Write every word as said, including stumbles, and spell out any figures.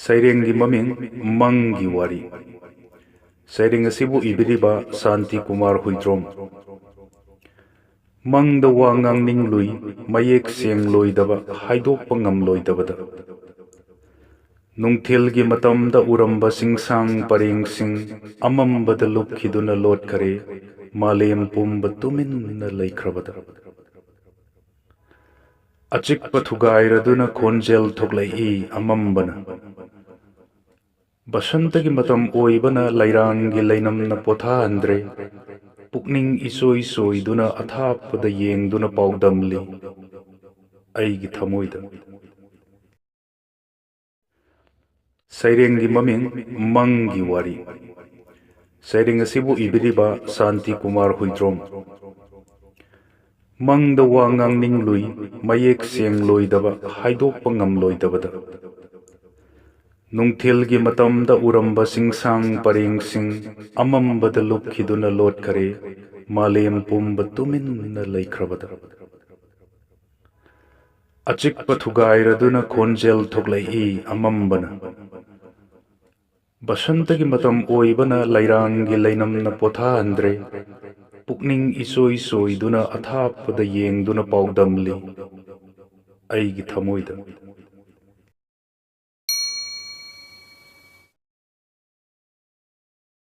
ꯁꯩꯔꯦꯡꯒꯤ ꯃꯃꯤꯡ ꯃꯪꯒꯤ ꯋꯥꯔꯤ꯫ ꯁꯩꯔꯦꯡ ꯑꯁꯤꯕꯨ ꯏꯕꯤꯔꯤꯕ ꯁꯥꯟꯇꯤ ꯀꯨꯃꯥꯔ ꯍꯨꯏꯗ꯭ꯔꯣꯝ꯫ ꯃꯪꯗ ꯋꯥ ꯉꯥꯡꯅꯤꯡꯂꯨꯏ, ꯃꯌꯦꯛ ꯁꯦꯡꯂꯣꯏꯗꯕ, ꯍꯥꯏꯗꯣꯛꯄ ꯉꯝꯂꯣꯏꯗꯕꯗ꯫ ꯅꯨꯡꯊꯤꯜꯒꯤ ꯃꯇꯝꯗ ꯎꯔꯝꯕ ꯆꯤꯡꯁꯥꯡ ꯄꯔꯦꯡꯁꯤꯡ ꯑꯃꯝꯕꯗ ꯂꯨꯞꯈꯤꯗꯨꯅ ꯂꯣꯠꯈꯔꯦ, ꯃꯥꯂꯦꯝ ꯄꯨꯝꯕ ꯇꯨꯃꯤꯟꯅ ꯂꯩꯈ꯭ꯔꯕꯗ꯫ ꯑꯆꯤꯛꯄ ꯊꯨꯒꯥꯏꯔꯗꯨꯅ ꯈꯣꯟꯖꯦꯜ ꯊꯣꯛꯂꯛꯏ ꯑꯃꯝꯕꯅ꯫ ꯕꯁꯟꯇꯒꯤ ꯃꯇꯝ ꯑꯣꯏꯕꯅ ꯂꯩꯔꯥꯡꯒꯤ ꯂꯩꯅꯝꯅ ꯄꯣꯊꯥꯍꯟꯗ꯭ꯔꯦ꯫ ꯄꯨꯛꯅꯤꯡ ꯏꯆꯣꯏ ꯆꯣꯏꯗꯨꯅ ꯑꯊꯥꯞꯄꯗ ꯌꯦꯡꯗꯨꯅ ꯄꯥꯎꯗꯝꯂꯤ ꯑꯩꯒꯤ ꯊꯃꯣꯏꯗ꯫ ꯁꯩꯔꯦꯡꯒꯤ ꯃꯃꯤꯡ ꯃꯪꯒꯤ ꯋꯥꯔꯤ꯫ ꯁꯩꯔꯦꯡ ꯑꯁꯤꯕꯨ ꯏꯕꯤꯔꯤꯕ ꯁꯥꯟꯇꯤ ꯀꯨꯃꯥꯔ ꯍꯨꯏꯗ꯭ꯔꯣꯝ꯫ ꯃꯪꯗ ꯋꯥ ꯉꯥꯡꯅꯤꯡꯂꯨꯏ, ꯃꯌꯦꯛ ꯁꯦꯡꯂꯣꯏꯗꯕ, ꯍꯥꯏꯗꯣꯛꯄ ꯉꯝꯂꯣꯏꯗꯕꯗ꯫ ꯅꯨꯡꯊꯤꯜꯒꯤ ꯃꯇꯝꯗ ꯎꯔꯝꯕ ꯆꯤꯡꯁꯥꯡ ꯄꯔꯦꯡꯁꯤꯡ ꯑꯃꯝꯕꯗ ꯂꯨꯞꯈꯤꯗꯨꯅ ꯂꯣꯠꯈꯔꯦ, ꯃꯥꯂꯦꯝ ꯄꯨꯝꯕ ꯇꯨꯃꯤꯟꯅ ꯂꯩꯈ꯭ꯔꯕꯗ꯫ ꯑꯆꯤꯛꯄ ꯊꯨꯒꯥꯏꯔꯗꯨꯅ ꯈꯣꯟꯖꯦꯜ ꯊꯣꯛꯂꯛꯏ ꯑꯃꯝꯕꯅ꯫ ꯕꯁꯟꯇꯒꯤ ꯃꯇꯝ ꯑꯣꯏꯕꯅ ꯂꯩꯔꯥꯡꯒꯤ ꯂꯩꯅꯝꯅ ꯄꯣꯊꯥꯍꯟꯗ꯭ꯔꯦ꯫ ꯄꯨꯛꯅꯤꯡ ꯏꯆꯣꯏ ꯆꯣꯏꯗꯨꯅ ꯑꯊꯥꯞꯄꯗ ꯌꯦꯡꯗꯨꯅ ꯄꯥꯎꯗꯝꯂꯤ ꯑꯩꯒꯤ ꯊꯃꯣꯏꯗ꯫